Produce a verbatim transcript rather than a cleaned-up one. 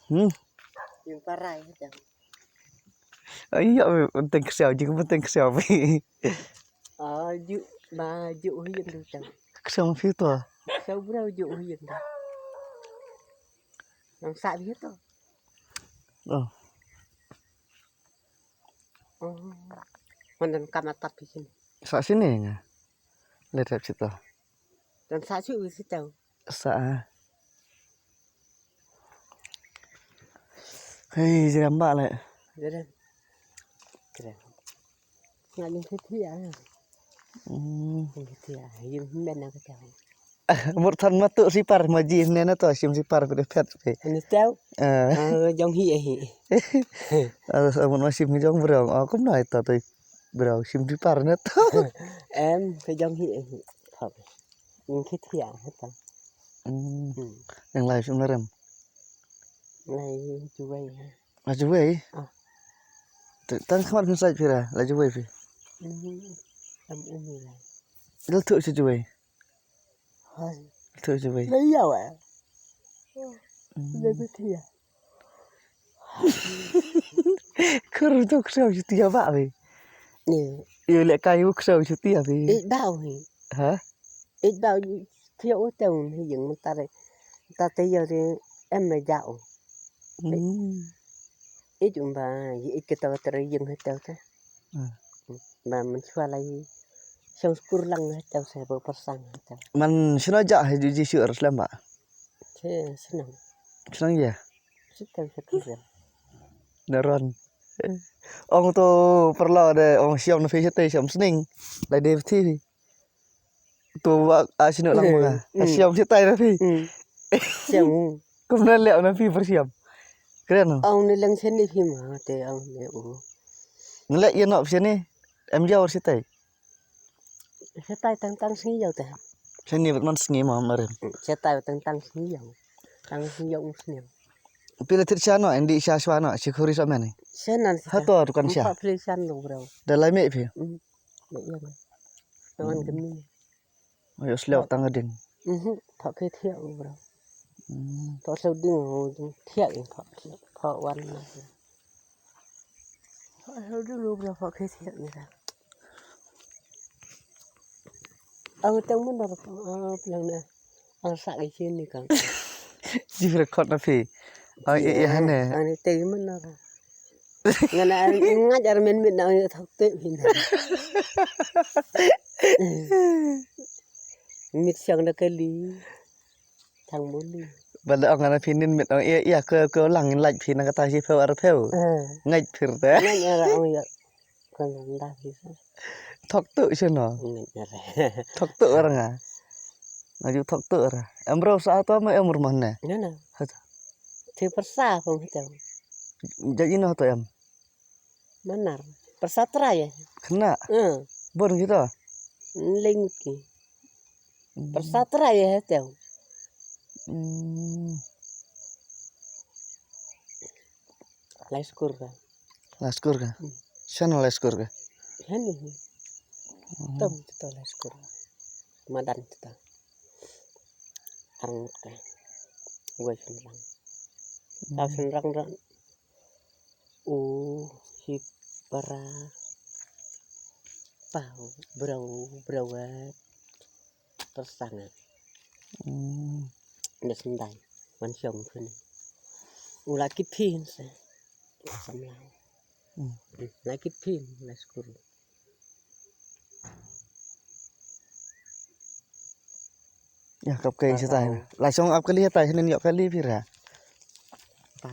Hmm. Ïing parai tang. Ai, ïa, benteng ksiaw, jing benteng ksiaw. Ah, ju, ba, ju, hu ïing tu tang. Ksiaw phi to. Ksiaw brau ju, hu ïing tu. Nang sa phi to. Oh. Oh. Ngan don kam atap phi sini. Sa sini nga. Letap sito. Don sa shu sito. Sa. Hei, jerem ba le. Jerem. Jerem. Nga ling thia. Hmm. Ling thia. Ïing men na ka tau. Mut than ma tu sipar ma ji ne na to sim sipar phi phet phi. Ani tau. Eh. Ah, jong hi eh hi. Ah, mut ma sim jong brong. Ah, kum nai to tu brong sim sipar na to. Em, ka jong hi eh hi. Thok. Ning khit hi ah ta. Hmm. Hmm. Yang lai sim na rem. Lai juwei. La juwei? Ah. Tang khmat phin sai phi ra, la juwei phi. Hmm. Am umi lai. Dal tu si juwei. Hai. Tu ju wei. Lai ïa wa. Hmm. Lai betia. Kur tu ksiaw ju tia ba wei. Ni. Ïa le kai u ksiaw ju tia wei. Eh, ba wei. Ha? Eh, ba wei. Tia u tau ni jing mentare. Ta te ïa de em me ja u. Hmm. Ïeit um ba, ïeit ka tau trai ïing ha tau te. Hmm. Ba man shuwa lai shong skur lang ha tau se ba persang ha tau. Man shino ja ha ju ji shu er slem ba. Che shnong. Shnong ja. Shi tau sha tu ja. Naron. Ong to perlo de ong shiom na phi shatei shiom sning. Lai de phi. To wa a shino lang ma. Mm. Shiom shatai na phi. Mm. Shiom. Kumno leh na phi pershiom. Kren no. Ong ne lang shane phi ma te ong ne u. Ngelek ïa no shane. Em jaw shatai. Shatai tang tang sngi jaw te. Shane bad man sngi ma marim. Shatai tang tang sngi jaw. Tang sngi jaw u sngi. Pila tit sha no endi sha shwa no shi khuri sa mene. Shanan. Hato dukan sha. Pha pli shan lo bro. Da lai me phi. Mm. Me ïa. Tawan kemi. Ayo sleu tang ding. Mhm, thok ke thiak u bro. Hmm. Thok sleu ding u ding thiak ing thok. Thok wan na. Thok sleu ding u bro thok ke thiak ni da. Ang tang mun dar plang na. Ang sa ke sini kan. Ji record na phi. Ang e e hane. Ang te mun na. Ngana ngaj ar men men na thok te phi na. Mit siang da kali. Thang buli. Bala ong ngana phi nin mit ong ia ia ke ke lang ngin lait phi na kata shi pheu ar pheu. Eh. Ngait phir te. Ngait ara ong ia. Kan da phi sa. Thok tu sino. Ngait ara. Thok tu ar nga. Ngaju thok tu ar. Em bro sa to ma em rumah ne. Ngana. Hata. Ti persa pun hata. Jadi no to em. Manar. Persa trai eh. Kena. Hmm. Bon kita. Ling ki. Hmm. Persa trai eh teu. Hmm. Lai skur ka. Lai skur ka. Hmm. Sana lai skur ka. Hani. Hmm. Tom kita lai skur. Madan kita. Arngut ka. Gua senrang. Hmm. Tau senrang ran. U hi para pau brau brau persanga. Hmm. Nda sendai wan siong sini. U la kit phin se. Samlang. Hmm. Hmm. La kit phin la skuru. Ya kap kai setai. La song ap kali setai sini yok kali pira. Pau.